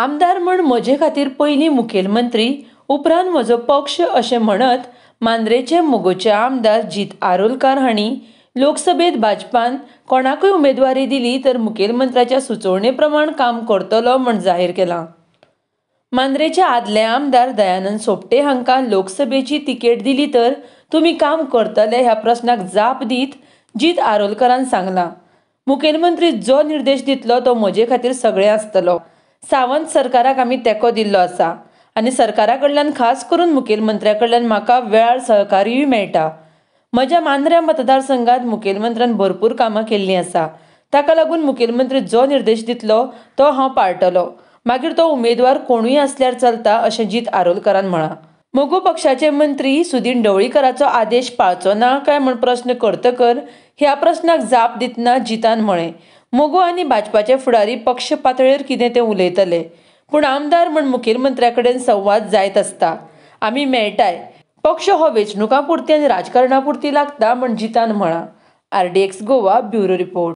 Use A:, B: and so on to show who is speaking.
A: आमदार म्हूण म्हजे खातीर पयलीं मुखेलमंत्री, उपरांत म्हजो पक्ष अशें म्हणत मांद्रेचे मगोचे आमदार जीत आरोलकार हांणी लोकसभेत भाजपान कोणाकूय उमेदवारी दिली तर मुखेलमंत्र्याच्या सुचोवणे प्रमाण काम करतलो म्हूण जाहीर केलां. मांद्रेचे आदले आमदार दयानंद सोपटे हांकां लोकसभेची तिकेट दिली तर तुमी काम करतले ह्या प्रस्नाक जाप दीत जीत आरोलकारान सांगलां, मुखेलमंत्री जो निर्देश दितलो तो म्हजे खातीर सगळें आसतलो. सावंत सरकाराक आमी तेंको दिल्लो आसा आनी सरकारा कडल्यान खास करून मुखेलमंत्र्या कडल्यान म्हाका वेळार सहकार्यूय मेळटा. म्हज्या मांद्र्या मतदारसंघात मुखेलमंत्र्यान भरपूर कामां केल्लीं आसा. ताका लागून मुखेलमंत्री जो निर्देश दितलो तो हांव पाळटलो, मागीर तो उमेदवार कोणूय आसल्यार चलता अशें जीत आरोलकारान म्हळां. मगो पक्षाचे मंत्री सुदिन ढवळीकराचो आदेश पाळचो ना काय म्हूण प्रस्न करतकर ह्या प्रस्नाक जाप दितना जितान म्हळें, मगो आनी भाजपाचे फुडारी पक्ष पातळेर कितें तें उलयतले, पूण आमदार म्हूण मुखेलमंत्र्या कडेन संवाद जायत आसता, आमी मेळटाय. पक्ष हो वेंचणुकां पुरती आनी राजकारणा पुरती लागता म्हूण जितान म्हळां. RDX Goa bureau report.